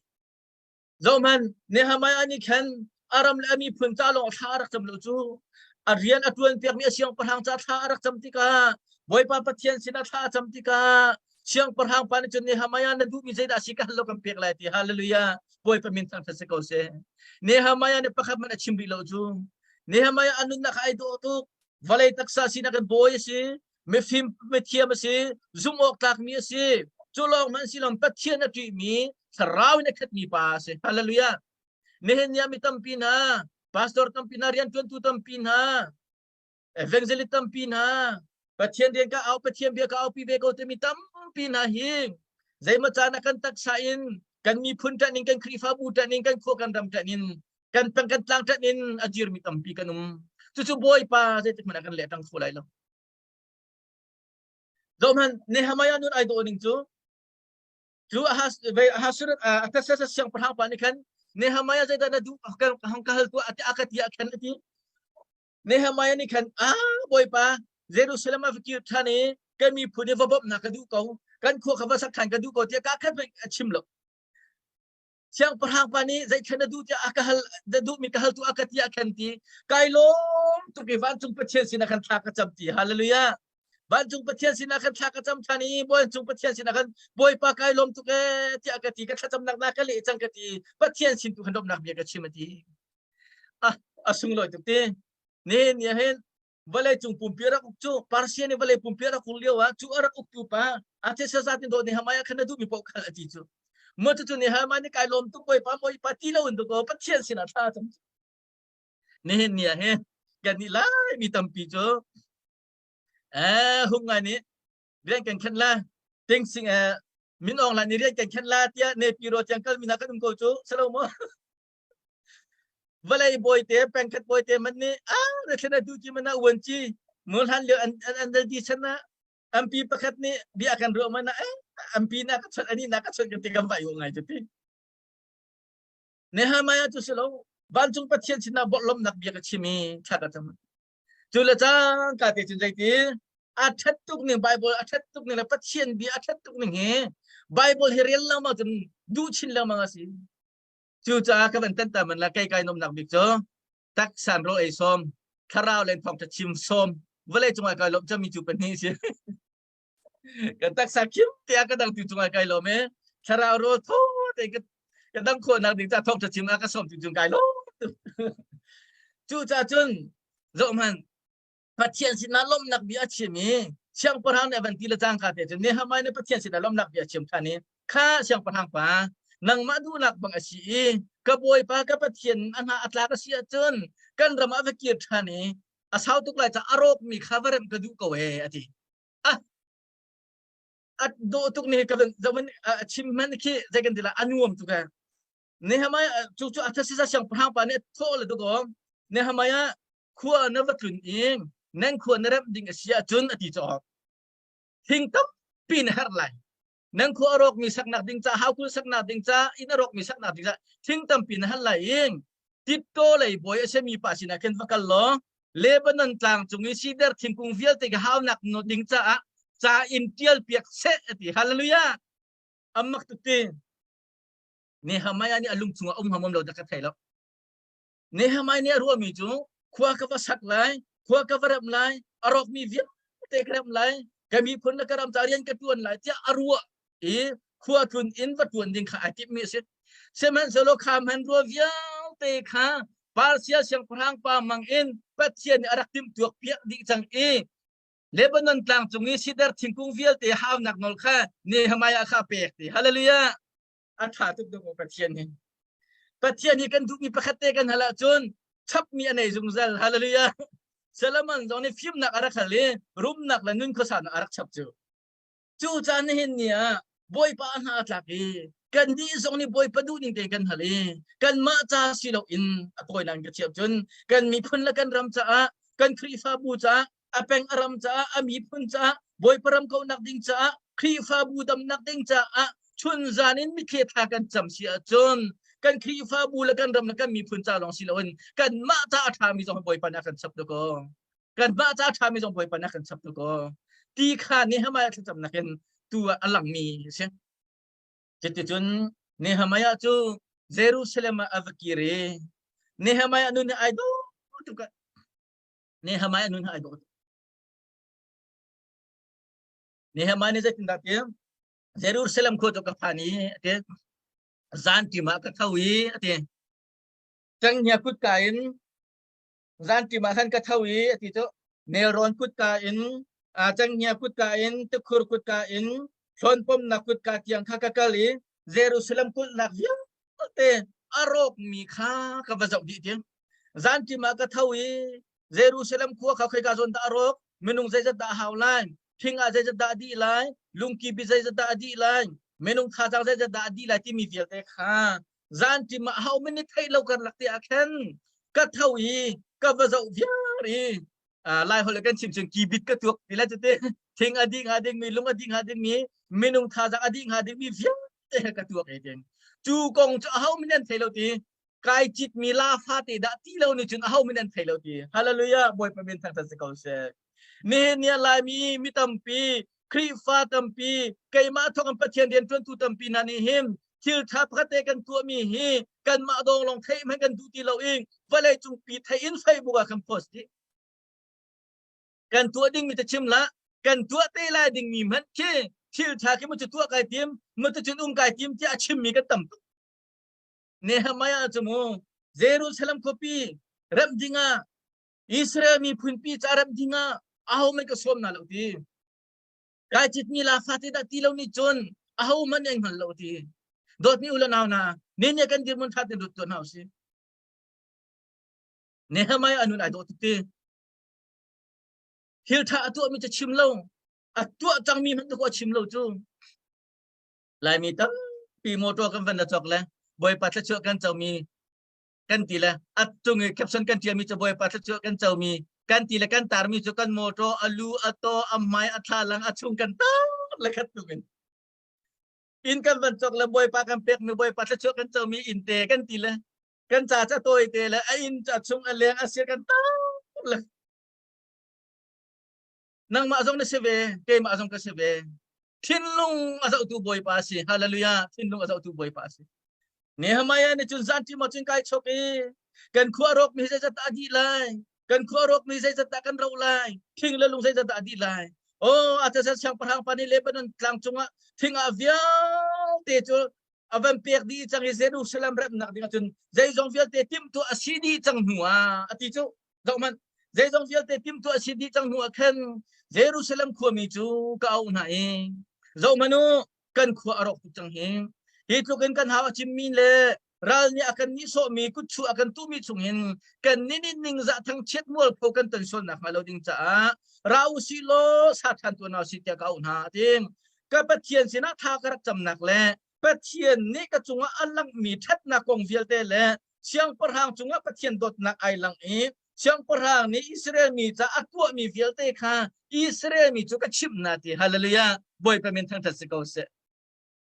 [SPEAKER 1] Zohhmanh, Nehemiah nih khan a ram le a miphun ca lawng thla a rak cam lo cu a rian a ṭuan piakmi a siangpahrang ca thla a rak cam tikah Bawipa Pathian sinah thla a cam tikah siangpahrang pa nih cun Nehemiah na duhmi zeidah si ka hal lo kan pek lai ti hallelujah Bawipa min thangṭhat si ko seh Nehemiah nih pakhat hmanh a chim rih lo cu Nehemiah a nunnak ai dawh tuk vawlei taksa sinak in bawi a si mifim mithiam a si zumh awk tlakmi a si. Cu lawng hmanh si lo Pathian a ṭihmi thlarau in a khatmi pa a si. Hallelujah. Nihin ni ah mi tampi hna, pastor tampi hna, rianṭuantu tampi hna, evangelist tampi hna, Pathian rian ka au, Pathian bia ka aupi ve ko timi tampi hna hi zeimaw caan ah kan taksa in kan miphun ṭanh in kan Khrihfabu ṭanh in kan khua kan ram ṭanh in kan peng kan tlang ṭanh in a dirmi tampi kan um. Cucu Bawipa zeitik hmanh ah kan leh ṭang kho lai lo. Zohhmanh Nehemiah nun ai dawh ning cu cu Ahasuerus Artaxerxes siangpahrang pa nih khan Nehemiah zeidah na duh hong ka hal tuah ati aka ti ah khan ati Nehemiah nih khan a Bawipa Jerusalem ah va kir ṭhan i kan miphun i va bawmhnak ka duh ko kan khua kha va sak ṭhan ka duh ko tiah ka khat a chim lo Siangpahrang pa nih zeithlen na duh tiah a ka hal na duhmi ka hal tu a ka ti ah khan ti kai lawm tuk i vancung Pathian sinah khan thla ka cam ti hallelujah vancung Pathian sinah khan thla ka cam ṭhan i vancung Pathian sinah khan Bawipa kai lawm tuk ee tiah ka ti ka thlacamnak na ka leh cang ka ti Pathian sin tu khan lawmhnak bia ka chim a ti ah a sunglawi tuk ti ni ni hin vawlei cung pumpi rak uk cu Persia nih vawlei pumpi rak uk lio ah cu a rak uktu pa Artaxerxes nih dawt Nehemiah khan na duhmi paoh khal a ti cu mo cu Nehemiah nih kai lawm tuk bawipa bawipa ti lo in ko Pathian sinah thla cam nihin ni ah hin kan nih lai mi tampi cu eh hung ngai nih rian kan khen la ting sing eh min ong la ni rian kan khen la tiah ne pi ro tiang kal mi na kan um ko cu salo mo Vawlei bawite pengkhat bawite man nih a na thlen a duh ti man ah uan ci mul han lio an an an di chan ah MP pakhat nih bia kan ruah man ah eh MP na ka chawnh ani na ka chawnh kan ti kan vai ngai cu ti Nehemiah cu si lo vancung Pathian sinah bawlomnak bia ka chim i thla ka cam cu le cang ka te cun zeiti a ṭhat tuk ning Bible a ṭhat tuk ning le Pathian bia a ṭhat tuk ning hi Bible hi rel lengmang cun duh chin lengmang a si Cucaah ka van tan ta man la kei kai nomnak bik cu taksan ro ei sawm thlarau len thawngtha chim sawm vawlei cungah kai lawm cami cu pahnih si kan taksa khim tiah ka dang tu cungah kai lawm e thlarau ro tho te ka ka dang khawhnak ding ca thawngtha chim ah ka sawm tu cung kai lawm cu ca cun zoh hmanh Pathian sinah lawmhnak bia a chim i siangpahrang nih a van ti le cangka te cun Nehemiah nih Pathian sinah lawmhnak bia a chim ṭhan i kha siangpahrang pa nangmah duhnak bang a si i ka bawipa ka Pathian a hna a tlak a si ahcun kan ram ah va kir ṭhan i a sau tuk lai caah a rawkmi kha va remh ka duh ko ee a ti. Ah a dawh tuk ni ka van zoh a chim hmanh khi zei kan ti la a nuam tuk ee. Nehemiah cu cu Artaxerxes siangpahrang pa nih a thawh le dawkaw Nehemiah khua na va tlun i nan khua na remh ding a si ahcun a ti caw thing tampi na herh lai nan khua a rawkmi saknak ding ca haukul saknak ding ca inn a rawkmi saknak ding ca thing tampi na herh lai i Titto lei bawi a simi pa sinah khin va kal law Lebanon tlang cung i sidar thingkung vialte ka haunak ding caah ca in tial piak seh a ti hallelujah amak tuk ti Nehemiah nih a lung chungah um hamam lo dah ka thei lo Nehemiah nih a ruahmi cu khua ka va sak lai, khua ka va remh lai, a rawkmi vialte ka remh lai, ka miphun le ka ram ca rian ka ṭuan lai tiah a ruah i khua tlun in va ṭuan ding kha ai timhmi a si. Sihmanhsehlaw kha hmanrua vialte kha Persia siangpahrang pa mang in Pathian nih a rak timhtuak piak dih cang i Lebanon tlang cung i sidar thingkung vialte haunak nawl kha Nehemiah kha a pek ti. Hallelujah! A ṭha tuk dawh Pathian hi. Pathian hi kan duhmi pakhat te kan hal ahcun chapmi a nei zungzal. Hallelujah. Solomon zong nih fimnak a rak hal i rumnak le nun khuasanak a rak chap cu. Cu caan nihin ni ah Bawipa hna a tlak i kan nih zong nih Bawipa duh ning tein kan hal i kanmah ca si loin a tawinak in ka chiah cun kan miphun le kan ram caah kan Khrihfabu caah a peng a ram caah a miphun caah Bawipa ram kauhnak ding caah Khrihfabu damnak ding caah chunzan in mitthli thla kan cam si ahcun kan Khrihfabu le kan ram le kan miphun ca lawng si loin kanmah ca a ṭhami zong Bawipa nih a kan chap dakaw kanmah ca a ṭhami zong Bawipa nih a kan chap dakaw ti kha Nehemiah thlacamnak in tu ah a langmi a si. Cuticun Nehemiah cu Jerusalem ah a va kir i Nehemiah nun hi ai dawh tuk Nehemiah nun ai dawh. Nehemiah nih zeitindah ti Jerusalem khua cu ka phan i a ti. Zan ṭim ah ka tho i a ti. Cenghngia kutka in zan ṭim ah khan ka tho i a ti cu nelrawn kutka in cenghngia kutka in tikhur kutka in. Hlawnpomnak kutka tiang kha ka kal i Jerusalem kulhnak vialte a rawkmi kha ka va zoh dih ti. Zanṭim ah ka tho i Jerusalem khua kha khoika zawn dah a rawk, minung zeizat dah a hau lai, thing ah zeizat dah a dih lai, lungki bi zeizat dah a dih lai, minung thazaang zeizat dah a dih lai timi vialte kha zanṭim ah ho min nih theih lo karlak te ah khan ka tho i ka va zoh viar i lai holh kan chim cun kibit ka tuak ti le cute thing a dih hnga dingmi lung a dih hnga dingmi minung thazaang a dih hnga dingmi vialte ka tuak e tin cu kong cu aho min an thei lo ti kai citmi la fate dah ti lo ni cun aho min an thei lo ti. Hallelujah. Bawipa min thangthat si ko seh. Nihin ni Laimi mi tampi Khrihfa tampi keimah thawk in Pathian rianṭuantu tampi hna nih hin thil ṭha pakhat te kan tuahmi hi kanmah dawng lawng theih hmanh kan duh ti lo i vawlei cungpi theih in Facebook ah kan post dih. Kan tuah dingmi te chim lah, kan tuah te lai dingmi hmanh khi thil ṭha khi mu cu tuah kai tim, mu tu cun um kai tim tiah a chimmi kan tam tuk. Nehemiah cu mu Jerusalem khuapi remh dingah Israel miphunpi ca remh dingah aho man ka sawm hna lo ti. Kai citmi la fate dah ti lo nih cun aho man an hngal lo ti. Dawtmi u le nau hna, ne ne kan dirhmun ṭha tein ruat tuah hna usih. Nehemiah a nun ai dawh tuk ti. Thil ṭha a tuahmi cu chim lo, a tuah cangmi hmanh tu a chim lo cu. Laimi tampi motor kan van la cawk le Bawipa thluachuah kan comi kan ti le a cung i caption kan ṭialmi cu Bawipa thluachuah kan comi kan ti le kan tarmi cu kan motor a lu a taw a hmai a thlalang a chung kan tar le khat tuk in inn kan van cawk le Bawipa kan pekmi Bawipa thluachuah kan comi inn te kan ti le kan ca ca tawi te le a inn a chung a leng a sir kan tar le nangmah zong na si ve keimah zong ka si ve. Thinlung a zohtu Bawipa a si. Hallelujah. Thinlung a zohtu Bawipa a si. Nehemiah nih cun zanṭim ah cun kai chok i kan khua rawk mi zeizat dah a dih lai? Kan khua rawk mi zeizat dah kan roh lai? Thing le lung zeizat dah a dih lai? Oh, Artaxerxes siangpahrang pa nih Lebanon tlang cungah thing ah vialte cu a van pek dih cang i Jerusalem remnak ding ahcun zeizong vialte timhtuah a si dih cang hnu ah a ti cu. Zohhmanh, zeizong vialte timhtuah a si dih cang hnu ah khan Jerusalem khuami cu ka auh hna i zohhmanh u, kan khua a rawk tuk cang hi. Hi tluk in kan hau a cimmi le ral nih a kan nihsawhmi kutchu a kan tuhmi chungin kan nih nih ningzah thangchiat mualpho kan ton sual nakhnga lo ding caah ra u sih law sa ṭhan tuah hna usih tiah ka auh hna a ti. Ka Pathian sinah tha ka rak camnak le Pathian nih ka cungah a langhmi ṭhatnak kong vialte le siangpahrang cungah Pathian dawtnak ai lang i siangpahrang nih Israel mi ca a tuahmi vialte kha Israel mi cu ka chimh hna ti. Hallelujah. Bawipa min thangṭhat si ko seh.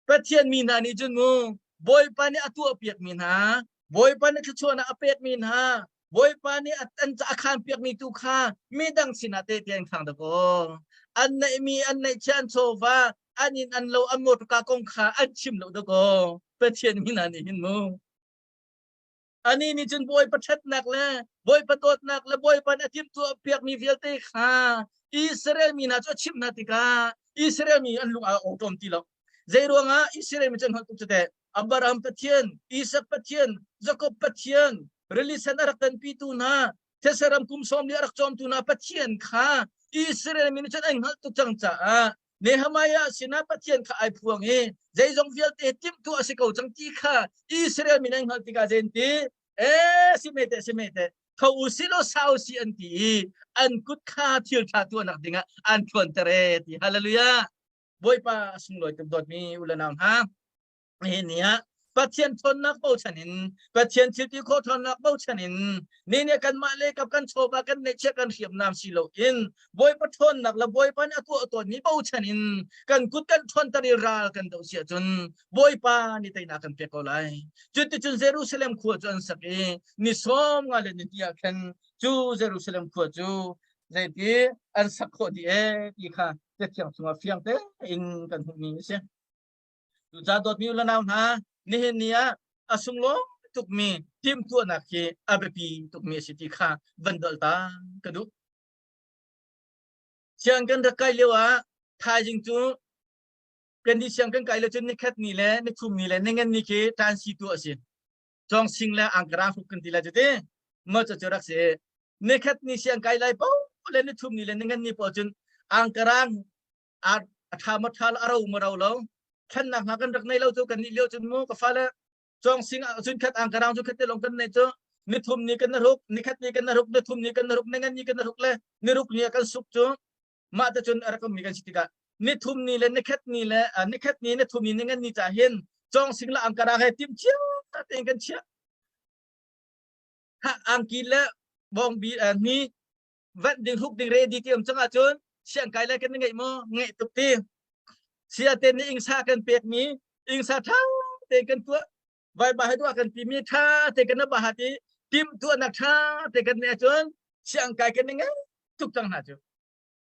[SPEAKER 1] Pathian mi hna nih cun mu Bawipa nih a tuahpiakmi hna, Bawipa nih thluachuahnak a pekmi hna, Bawipa nih an ca a khanpiakmi tu kha midang sinah tehte an khang dakaw. An neihmi, an neihchiah, an chawva, an inn, an lo, an motorka kong kha an chim lo dakaw. Pathian mi hna nih hin mu. Anih nih cun Bawipa ṭhatnak le Bawipa dawtnak le Bawipa nih a timhtuah piakmi vialte kha Israel mi hna cu a chimh hna tikah Israel mi an lung aa awṭawm ti lo. Zeiruangah Israel mi cu an hngalh tuk cu teh? Abraham Pathian, Isak Pathian, Jakob Pathian, rili sen a rak tanpitu hna, these ram kum sawm li a rak cawmtu hna Pathian kha Israel mi nih cun an hngalh tuk cang caah Nehemiah sinah Pathian kha ai phuang i zeizong vialte timhtuah a si ko cang ti kha Israel mi nan hngalh tikah zei an ti? Ee, si me teh, si me teh. Tho u si law sau si an ti i an kut kha thil ṭha tuahnak dingah an ṭhuanter ee ti. Hallelujah. Bawipa a sunglawi tuk dawtmi u le nau hna. Hi ni ah Pathian ṭhawnnak bochan in Pathian thil ti khawh ṭhawnnak bochan in ni nih kanmah le kap kan chawva kan neihchiah kan hriamnam si loin Bawipa ṭhawnnak le Bawipa nih a tuah tawnmi bochan in kan kut kan ṭhawnter i ral kan doh si ahcun Bawipa nih teinak kan pek ko lai. Cuticun Jerusalem khua cu an sak i ni 50 le ni hnih ah khan cu Jerusalem khua cu zeiti an sak khawh dih ee ti kha Cathiang chungah fiang tein kan hmuhmi a si. Cucaah dawtmi u le nau hna, nihin ni ah a sunglawi tukmi timhtuahnak hi a biapi tukmi a si ti kha van dolh ta ka duh. Siang kan rak kai lio ah thaizing cu kan ni siang kan kai lio cun nikhat ni le nithum ni le ningan ni khi tansi tu a si. Cawng sing le angkara hruk kan ti lai cu ti. Mo cu cu rak si. Nikhat ni siang kai lai po le nithum ni le ningan ni po cun angkarang a A ṭha maw ṭha lo, a ro maw ro lo. Thlennak hna kan rak nei lo cu kan nih lio cun mu ka fale cawng sing ah cun khat ang karang cu khat te lawng kan nei cu nithum ni kan ruk nikhat ni kan ruk nithum ni kan ruk ningan ni kan ruk le niruk ni ah kan suk cu mah te cun a rak ummi kan si tikah nithum ni le nikhat ni le nikhat ni nithum ni ningan ni ca hin cawng sing le angkara he tim cia tein kan chiah ha angki le bawngbi ni vat ding hruk ding ready ti um cang ahcun siang kai lai kan ngeih maw ngeih tuk ti sia te nih ingsa kan pek mi ingsa tha te kan tuah vai ba hai tuah kan ti mi tha te kan ba ha ti tim tuahnak tha te kan ne ahcun siang kai kan ngeih tuk cang hna cu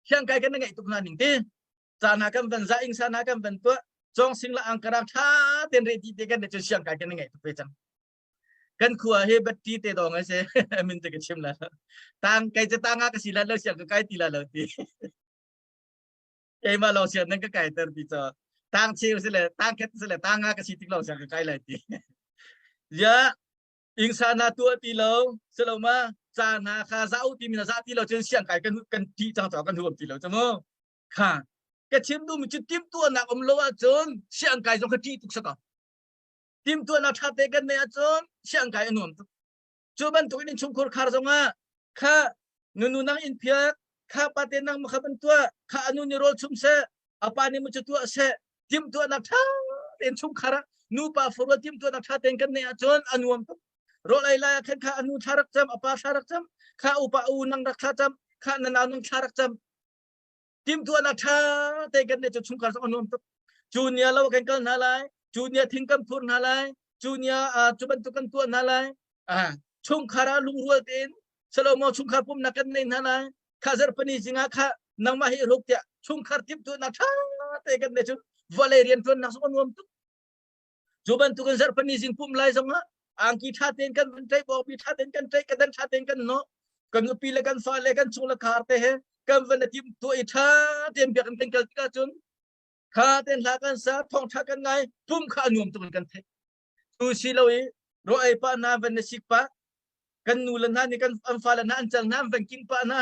[SPEAKER 1] siang kai kan ngeih tuk hna ning ti ca hna kan van za ingsa hna kan van tuah cong sing la angkara tha ten ready te kan ne cun siang kai kan ngeih tuk ve cang Kan khua hi batti te dong ai se min te ka chim la. Tang kai che tanga ka si la lo siang ka kai ti la lo ti. Keimah lo siang nan ka kai ter ti cho. Tang cheu si le tang khet si le tanga ka si tik lo siang ka kai lai ti. Ya ingsa na tua ti lo selo ma cha na kha za u ti mi na za ti lo cun siang kai kan kan ti chang chaw kan huam ti lo chamo kha ka chim du mi chu tim tu nak um lo ahcun siang kai zong kha ti tuk saka Timhtuahnak ṭha te kan neih ahcun siangkai a nuam tuk. Cu bantuk in innchungkhur khar zongah kha nunu nang inn phiak, kha pate nang kha ban tuah, kha anu nih rawl chum seh, a pa nih mu cu tuah seh, timhtuahnak ṭha tein chungkhar ah nupa farual timhtuahnak ṭha tein kan neih ahcun a nuam tuk. Rawl ei lai ah khan kha anu thla rak cam, a pa thla rak cam, kha upa u nang rak thla cam, kha na nau nang thla rak cam. Timhtuahnak ṭha te kan neih cu chungkhar zong a nuam tuk. Cu nia lo kan kal hna lai, cu nia thing kan phur hna lai, cu nia cu bantuk kan tuah hna lai. Chungkhar ah lungrual tein Salomo chungkhar pumnak kan nei hna lai. Kha zarhpini zingah kha nangmah hi ruk tiah chungkhar timhtuahnak ṭha te kan neih cu vawlei rianṭuannak zong a nuam tuk. Cu bantukin zarhpini zing pumh lai zongah angki ṭha tein kan van ṭaih, bawkpi ṭha tein kan ṭaih, kadan ṭha tein kan nawh. Kan nupi le kan fale kan chung le khar te he kan van i timh tuah i ṭha tein biakinn kan kal tikah cun kha tein hla kan sa, thawngṭha kan ngai, pumh kha a nuam tuk in kan theih. Cu si lo i raw ei pah hna, van na sik pah, kan nu le hna nih kan an fale hna an cal hna, an van king pah hna,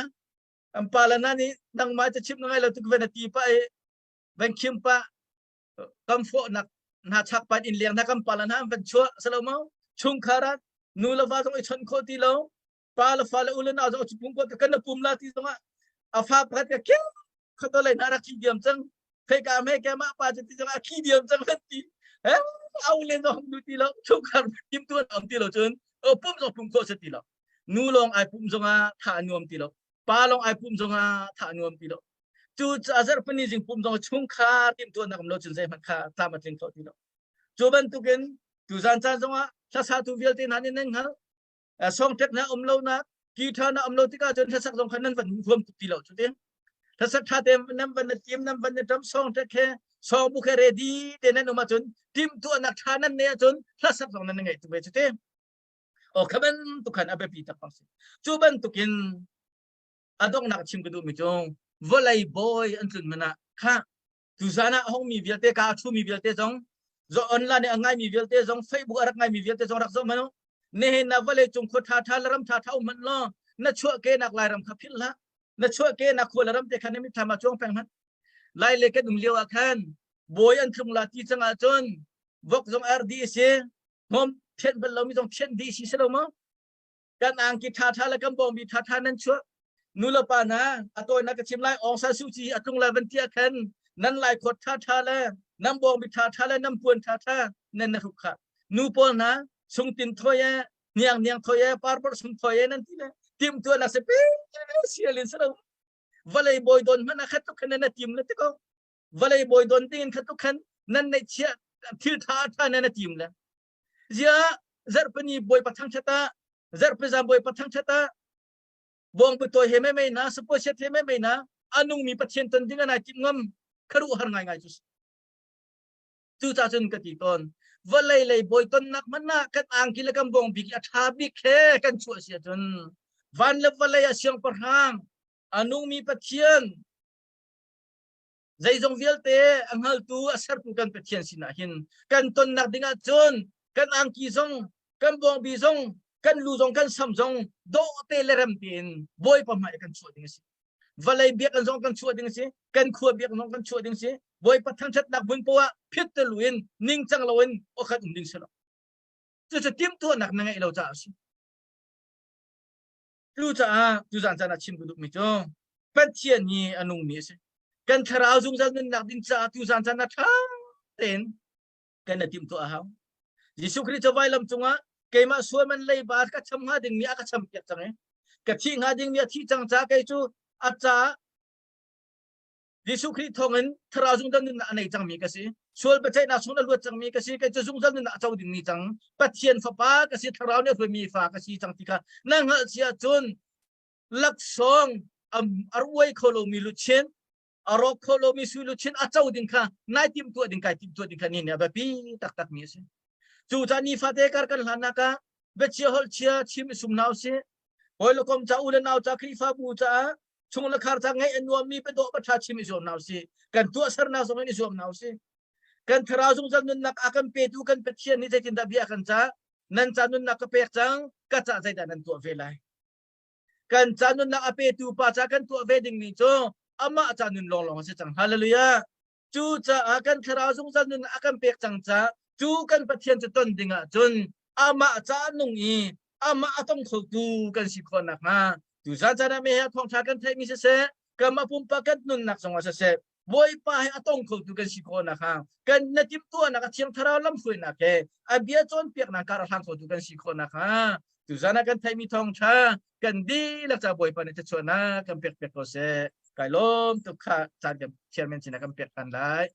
[SPEAKER 1] an pa le hna nih nangmah ca chimh na ngai lo tuk van a ti pah i van khim pah, kan fawhnak hna chakpan inn leng hna kan pa le hna an van chuah salo mo chungkhar ah nu le va zong i chawnh khawh ti lo pa le fa le u le nau zong pum ko kan na pum la ti zong ah a fa pakhat ka keu khato lai na rak thi diam cang phei ka me ke ma pa ti zong a thi diam cang lan ti he au le zong du ti lo chungkhar tim tu an ti lo cun o pum zong pum khawh se ti lo nu lawng ai pum zong ah tha nuam ti lo pa lawng ai pum zong ah tha nuam ti lo Cu zarhpini zing pum zong chungkhar timhtuahnak um lo cun zeihmanh kha tlam a tling kho ti lo. Cu bantukin tuzan caan zongah hlasatu vialte hna nih nan hngalh. Songtek na um lo nak, guitar na um lo tikah cun hlasak zong kha nan van huam tuk ti lo cu ti. Hlasak tha te nan van na tim nan van na ṭam songtek he songbook he ready te nan um ahcun timhtuahnak tha nan nei ahcun hlasak zong nan ngeih tuk ve cu ti. O kha bantuk khan a biapi taktak si. Cu bantukin a donghnak chim ka duhmi cu vawlei bawi an tlun man ah kha tuzan ah a hongmi vialte ka a ṭhumi vialte zong zo online a ngaimi vialte zong Facebook a rak ngaimi vialte zong rak zoh hmanh u nihin na vawlei cung khua ṭha ṭha le ram ṭha ṭha um hmanh law na chuah ke nak Lairam kha philh hlah na chuah ke nak khua le ram te kha na mitthlam ah cuang peng hmanh Lai le kan um lio ah khan bawi an tlung la ti cang ahcun vok zong ar dih si hmom thianh bal lomi zong thianh dih si si lo maw Kan angki ṭhaṭha le kan bawngbi ṭhaṭha nan chuah. Nu le pa hna, a tawinak ka chim lai, Aung San Suu Kyi a tlung lai van ti ah khan nan laikhawt ṭhaṭha le nan bawngbi ṭhaṭha le nan puan ṭhaṭha nan na hruk kha. Nu pawl hna, sungtin thawi e, hniang hniang thawi e, parpar sung thawi e nan ti le timhtuahnak si pe sial in si lo. Vawlei bawi don hmanh ah khat tuk khan nan na tim le ti ko. Vawlei bawi don ding in khat tuk khan nan neihchiah thil ṭha ṭha nan na tim le. Ziah zarhpini Bawipa thangṭhat ah zarhpizan Bawipa thangṭhat ah bawngbuttawi he meimei na sapuasiat he meimei na a nungmi Pathian ton ding ah nai timh ngam kharuh har ngaingai cu cucaah cun ka ti tawn vawlei lei bawi tonnak hmanh ah kan angki le kan bawng bik a ṭha bik he kan chuah si ahcun van le vawlei ah siangpahrang a nungmi Pathian Zeizong vialte a hngaltu a sertu kan Pathian sinah hin kan tonnak dingah cun kan angki zong kan bawngbi zong kan lu zong kan sam zong dawh te le rem tein Bawipa hmai kan chuah ding a si. Vawlei biakinn zong kan chuah ding si, kan khua biakinn zong kan chuah ding si. Bawipa thangṭhatnak hmun poah ah phit telu in ningcang loin awkhat um ding si lo. Cucu timhtuahnak na ngeih lo caah a si. Cucaah tuzan caan ah chim ka duhmi cu Pathian hi a nungmi a si. Kan thlarau zungzal nunnak ding caah tuzan caan ah ṭha tein kan i timhtuah a hau. Jesuh Khrih cu vailam cungah keimah sual man leiba ka cham hnga dingmi a ka champiak cang i ka thih hnga dingmi a thih cang caah kei cu a caah Jesuh Khrih thawngin thlarau zungzal nunnak a nei cangmi ka si. Sual biaceihnak chung na luat cangmi ka si. Kei cu zungzal nunnak a co dingmi cang. Pathian fapa ka si, thlarau nih a hruaimi fa ka si cang ti kha na hngalh si ahcun laksawng a ruai kho lomi luchin a rawk kho lomi sui luchin a co ding kha nai timhtuah ding kai timhtuah ding kha ni nih a biapi taktakmi a si. Cu ca nifate kar kan hlannak ah biachia holh chia chim i sum hna usih. Hawi le kom ca u le nau ca Khrihfabu caah chung le khar ca ngaih a nuammi biadawh biaṭha chim i zuam hna usih. Kan tuahsernak zong in i zuam hna usih. Kan thlarau zungzal nunnak a kan petu kan Pathian nih zeitindah bia kan cah? Nan ca nunnak ka pek cang, ka ca zeidah nan tuah ve lai? Kan ca nunnak a petu pa ca kan tuah ve dingmi cu amah ca nun lawnglawng a si cang. Hallelujah! Cucaah kan thlarau zungzal nun a kan pek cang caah cu kan Pathian cu ton ding ahcun amah ca nung i amah a tong khotu kan si khawh nakhnga tuzan caan ah meheh thawngṭha kan theihmi siseh kanmah pumpak kan nunnak zongah siseh Bawipa he a tong khotu kan si khawh nakhnga kan na timhtuahnak a thiang thlarau lamhruainak he a bia cawnpiaknak kar a hlang khotu kan si khawh nakhnga tuzan ah kan theihmi thawngṭha kan dihlak ca Bawipa nih thluachuahnak kan pek piak ko seh. Kai lawm tuk kha caan kan chairman sinah kan pek than lai.